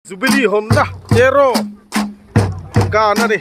Jubilee hawnna Cheraw kan a ni.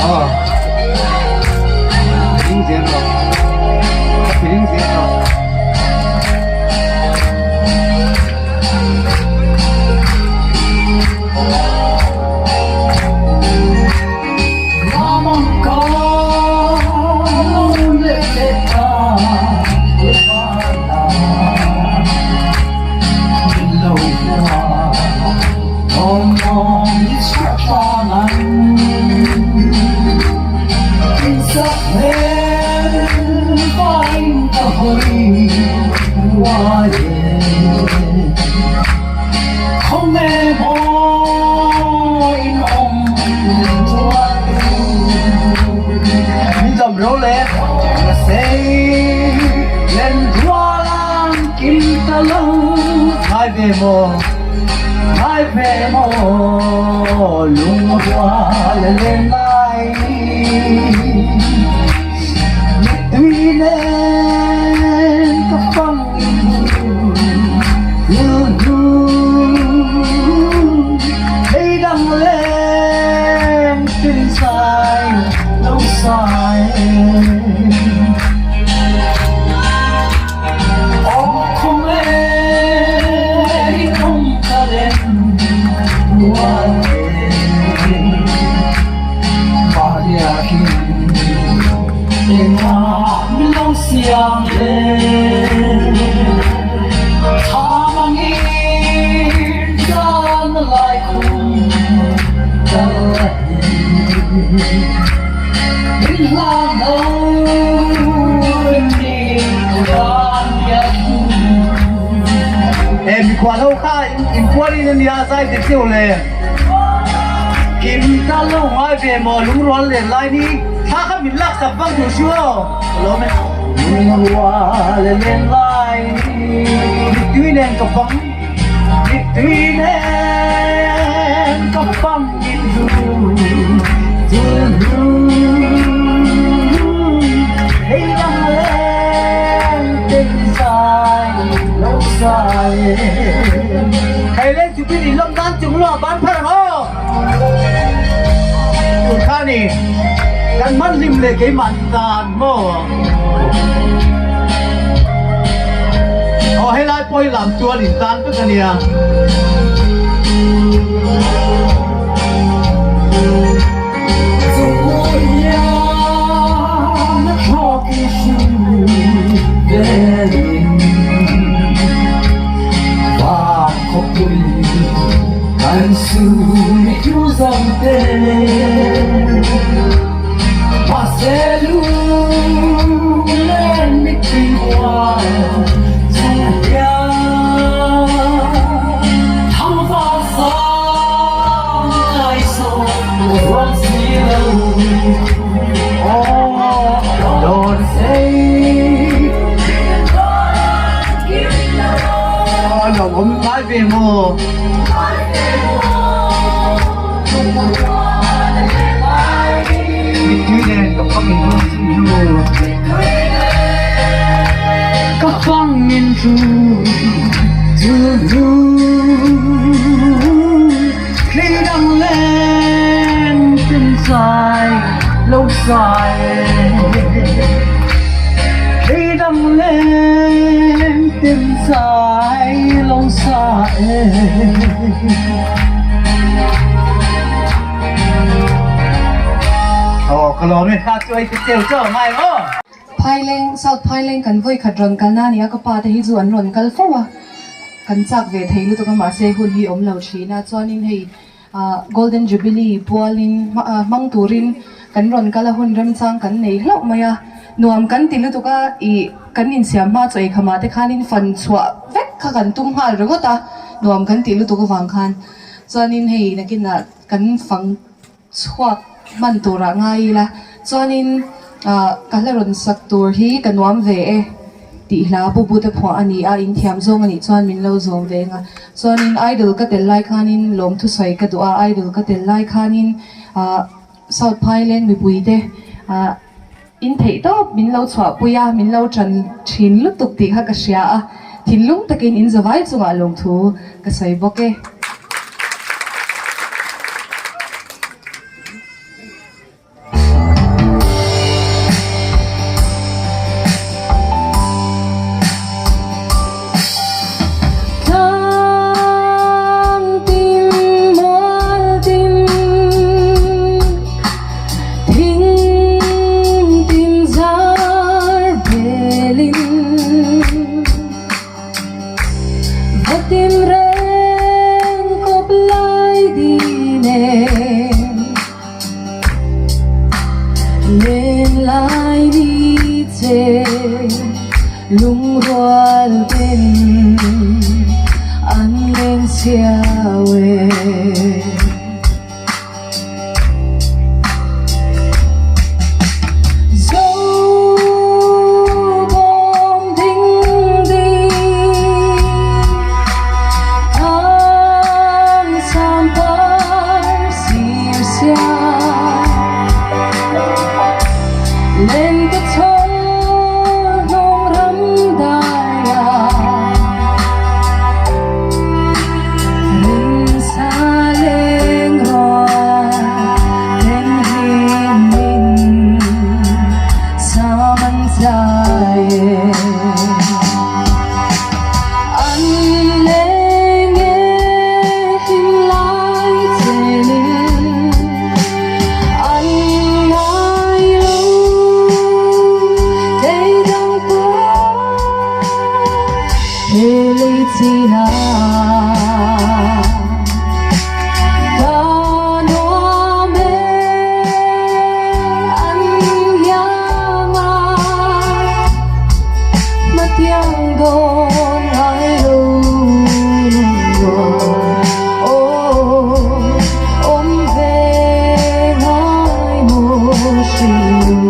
Aw Ring zel rawh Ka ring zel rawh. He mikhual ho kha in puar in ania zai ve cheu le kim ta lo ngai ve maw lungrual len lai ni thla kha min lak sak vang tur chu aw ka lawm e lungrual len lai ni mittui nen ka fang mittui nen ka fang in du chu hei dang len ten zai lo sai hei len chu pin in lam dan chung lo ban phar ang aw tun kha ni kan man hlim le keimah tan maw aw helai pawi lam tual in tan vek ania. Ka fang in chu chu Khi đăng lên tin dài lâu dài Khi đăng lên tin dài lâu dài Aw ka lawm e kha chu ei te cheu chau ngai maw. Phaileng, South Phaileng kan vawi khat rawn kalna a ni a, ka pa te hi chu an rawn kal fo a, kan chak ve thei lutuk a mahse hun hi awm lo thin a, chuanin hei ah Golden Jubilee pualin hmang turin kan rawn kal a hun remchang kan nei hlauh mai a, nuam kan ti lutuk a, ih kan insiam hma chaw eikham ah te khanin fan chhuah vek kha kan tum nghal ringawt a, nuam kan tih lutuk avang khan chuanin hei nakinah kan fang chhuak hman turah ngai ila chuanin ah ka hla rawn sak tur hi ka nuam ve e tih hla pu bu te phuah a ni a inthiam zawng a nih chuan min lo zawm ve ang a chuanin idol ka tel lai khanin lawm thusawi ka duh a idol ka tel lai khanin ah South Phailen mipui te ah in theih tawp min lo chhuahpui a min lo tan thin lutuk tih kha ka hria a thinlung takin in zavai chungah lawmthu ka sawi bawk e. Len lai ni che lungrual ten an leng chhiau e. Zo bawm ding ding thang sang par sir siam Len ka chhawr hnawng ram dai ah Rinsa leng rual then hlim in sam an zai e. An leng e him lai chen in an ngai lo kei dang pawh he lei chin ah ka nuam e an iang a hmatiang dawn ngai lo lungrual aw awm ve ngai maw hrilh.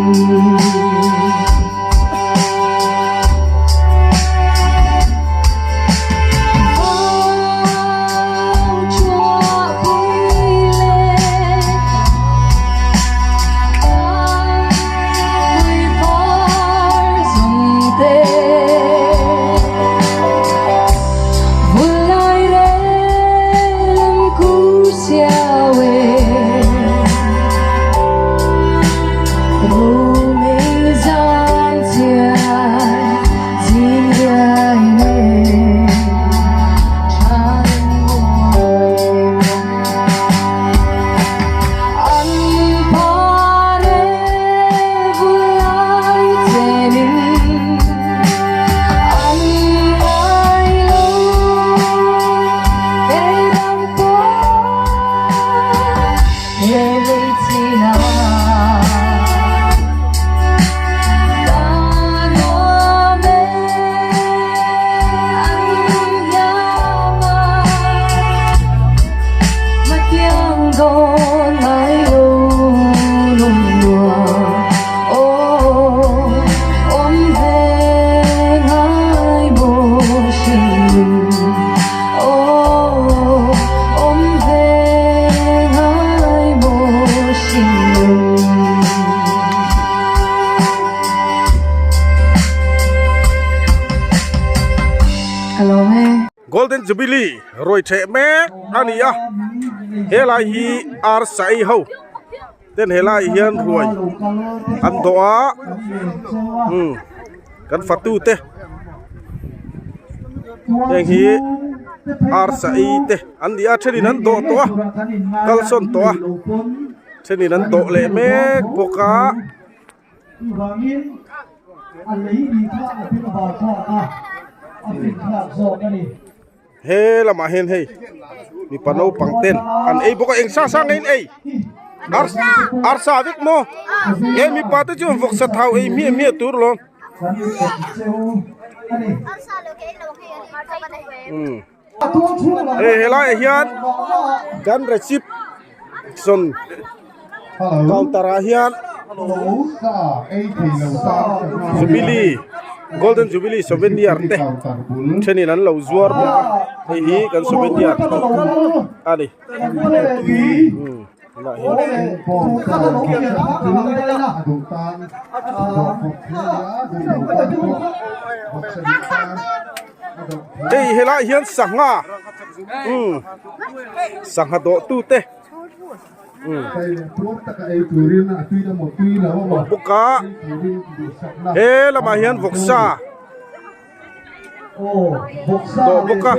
Golden Jubilee ruai theh mek a ni a helai hi arsa ei ho ten helai hian ruai an dawh a umm kan fatu te heng hi arsa ei te an ni a thenin an dawh tawh a kalsawn tawh a thenin an dawh leh mek bawk a. Chuvangin a lei ni kha a pil var thlak a, a fin thlak zawk a ni. He lamah hian hei mipa naupang ten an ei bawk a eng sa sa nge in ei arsa vek maw nge mipa te chuan vawksa thau ei hmiah hmiah tur lawm hei helaiah hian kan reception counter ah hian jubilee golden jubilee souvenir te thenin an lo zuar bawk a hei hi kan souvenir a ni. Hei helai hian sangha umm sangha dawh tu te umm awm bawk a he lamah hian vawksa. Dawh bawk a.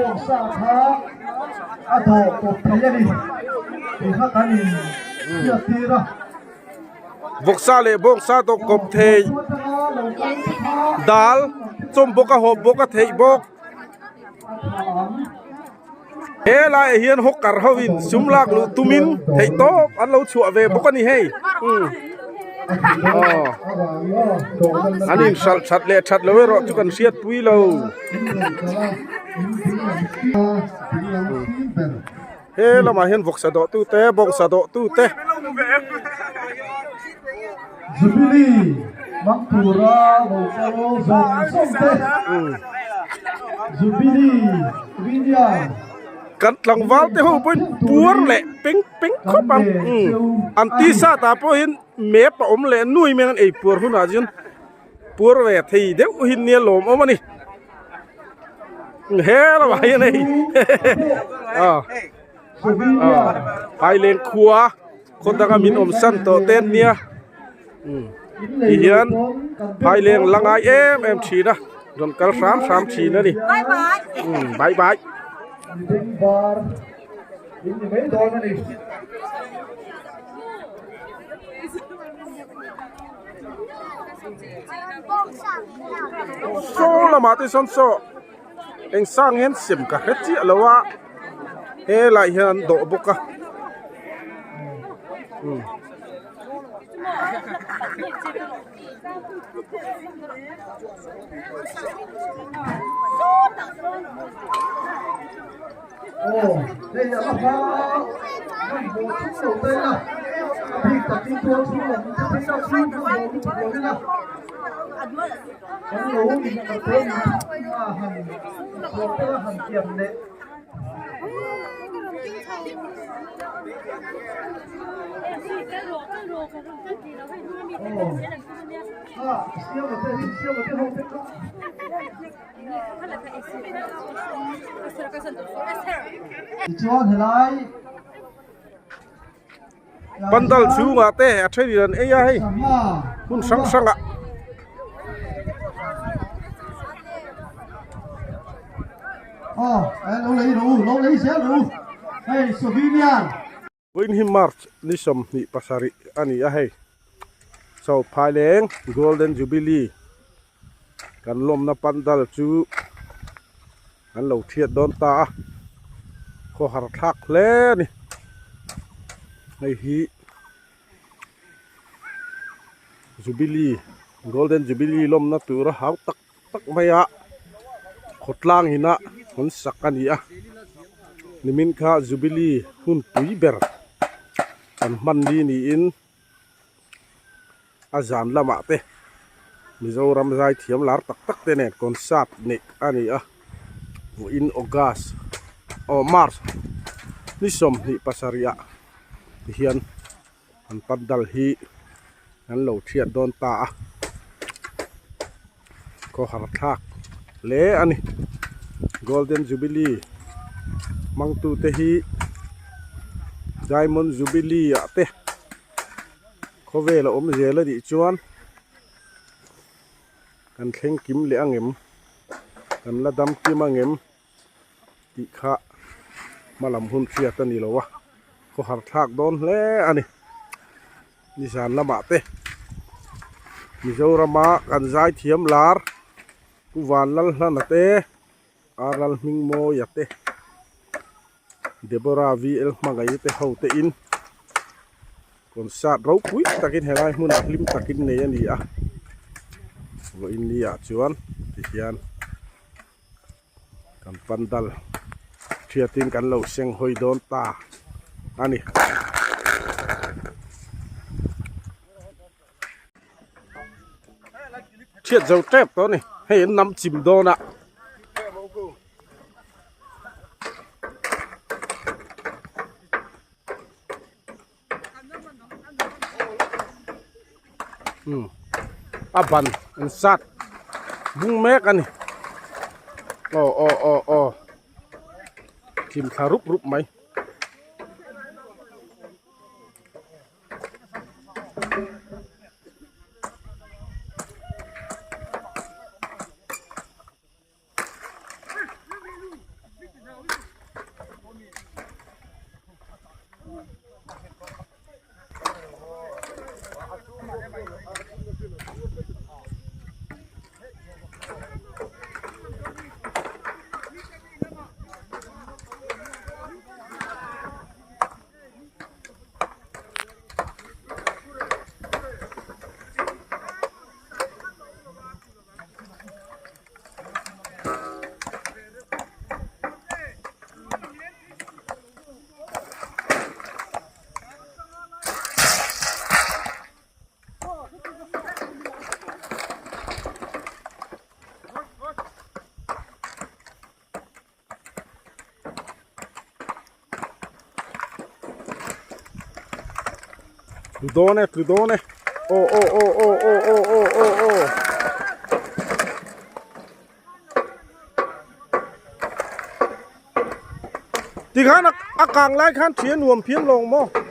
Vawksa leh bawngsa dawh kawp thei dal chawm bawk a hawp bawk a theih bawk. He laiah hian hawker ho in sum lak luh tumin theihtawp an lo chhuah ve bawk a ni hei. Aw an inhralh that leh that lo erawh chu kan hriat pui lo. He lamah hian vawksa dawh tu te bawngsa dawh tu te. Jubilee hmang tura lo kal zawng zawng te Jubilee India Kan tlangval te ho pawhin puar leh peng peng khawp ang an tisa tah pawhin map a awm leh nuai mai ang an ei puar hunah chuan puar ve thei deuh hi nia lawmawm a ni he lamah hian hei aw aw Phaileng khua. Khaw danga min awm san tawh te an nia tihian phaileng la ngai em em thin a rawn kal hram hram thin a ni bye bye. Saw lamah te sawn saw eng sang hian sem ka hre chiah lo a helaiah hian an dawh bawk a umm. Kan lo in a pawn a han chhuah te han tiam leh. Aw a siama te hi siama te ho te kha. Tichuan helai. Pandal chhungah te a thenin an ei a hei hmun hrang hrang ah. Vawiin hi March ni 27 a ni a hei South Phaileng Golden Jubilee kan lawmna pandal chu an lo thiat dawn ta a khawhar thlak hle a ni hei hi jubilee golden jubilee lawmna tura hau tak tak mai a khawtlang ina an sak a ni a nimin kha jubilee hun pui ber an hman ni niin a zan lamah te Mizoram zaithiam lar tak tak te nen concert neih a ni a vawiin August aw March ni 27 ah tihian an pandal hi an lo thiat dawn ta a khawhar thlak hle a ni Golden Jubilee hmangtu te hi Diamond Jubilee ah te. Khawvel a awm zel a nih chuan kan thleng kim leh ang em kan la dam kim ang em tih kha hma lam hun hriat a ni lo a khawhar thlak dawn hle a ni nizan lamah te Mizorama kan zaithiam lar Pu Vanlalhlana te Aral Hmingmawia te Deborah VL Hmangaih te ho te in concert ropui takin helai hmunah hlim takin nei a ni a vawiin ni ah chuan tihian kan pandal thiatin kan lo seng hawi dawn ta a ni. Thiat zo tep tawh a ni hei an nam chim dawn a. Um a ban an sat bung mek a ni aw aw aw aw thim thla rup rup mai. Tlu dawn e tlu dawn e aw aw aw aw aw aw aw aw aw. Tikhan a kang lai khan thli a nuam phian lawng maw?